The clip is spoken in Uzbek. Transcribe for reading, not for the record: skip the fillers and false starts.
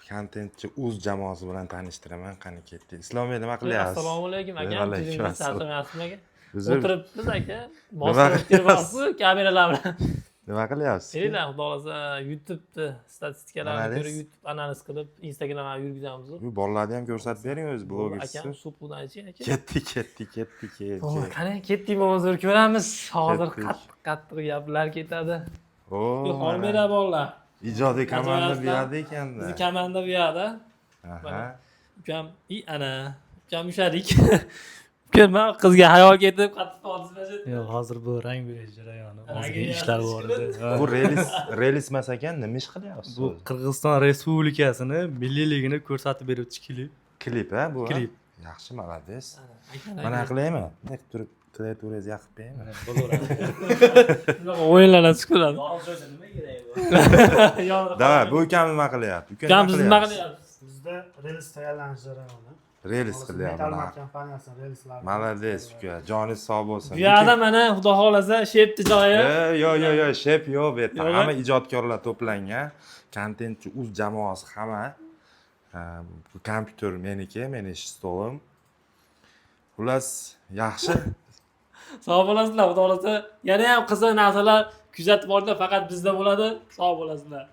Kontentchi o'z jamoasi bilan tanishtiraman. Qani, ketdik. Islombek, nima qilyapsiz? Assalomu alaykum, akam. Alaykum assalom. Charchamayapsizmi, aka? O'tiribmiz, aka. Nima Bostirib qilyapsiz? kelyapsiz kameralar bilan. Nima qilyapsiz? Keringlar, xudo xohlasa, YouTube'ni statistikalarini Analiz. ko'rib, YouTube analiz qilib, Instagramga yurgizamiz. Bu bolalarni ham ko'rsatib bering, o'zi Akam, blogersiz. suv iching, aka. Ketdik, ketdik, ketdik, ketdik. Qani, ketdik, hozir ko'ramiz. Hozir Ketdik. qattiq qattiq gaplar ketadi. O, Hormanglar, bolalar. Ijodiy komanda bu Ajoyiblar. yerda ekanda. Bizni komanda bu yoqda. Aha. Ukam i ana, ukam ushadik. Ukam, man qizga hayol ketib, qattiq qoldi. Yo'q, hozir bu rang berish jarayoni. Rang Ozgina berish ishlar bor edi. Ha. Bu reels, reels emas ekan, nima ish qilyapsiz? Bu Qirg'iziston Respublikasini milliyligini ko'rsatib beruvchi klip. Klip, ha, bu? Ha? Klip. Yaxshi, молодец. Aka, Mana qilaymi? Bunday qilib turib, klaviaturangizni yoqib qo'yaymi? Bo'laveradi. Shunaqa o'yinlardan chiqiladi. Yorug' joyda nima kerak bu? Давай, bu ukam nima qilyapti? Uka, Ukam, biz nima qilyapsiz? qilyapmiz? Bizda reels tayyorlanish jarayoni. Reels qilyapti. Metal Mana. kompaniyasini relslari. Молодец, uka. Joningiz sog' bo'lsin. Bu yoqda mana, xudo xohlasa, shepni joyi. E, yo'q, yo'q, yo'q, shep yo'q bu yerda. Yo'q, Hamma ijodkorlar to'plangan. Kontentchi uz jamoasi hamma. Ha, bu kompyuter meniki, meni ish stolim. Xullas, yaxshi. Sog' bo'lasizlar, xudo xohlasa. Yana ham qiziq narsalar kuzatib boringlar, faqat bizda bo'ladi. Sog' bo'lasizlar.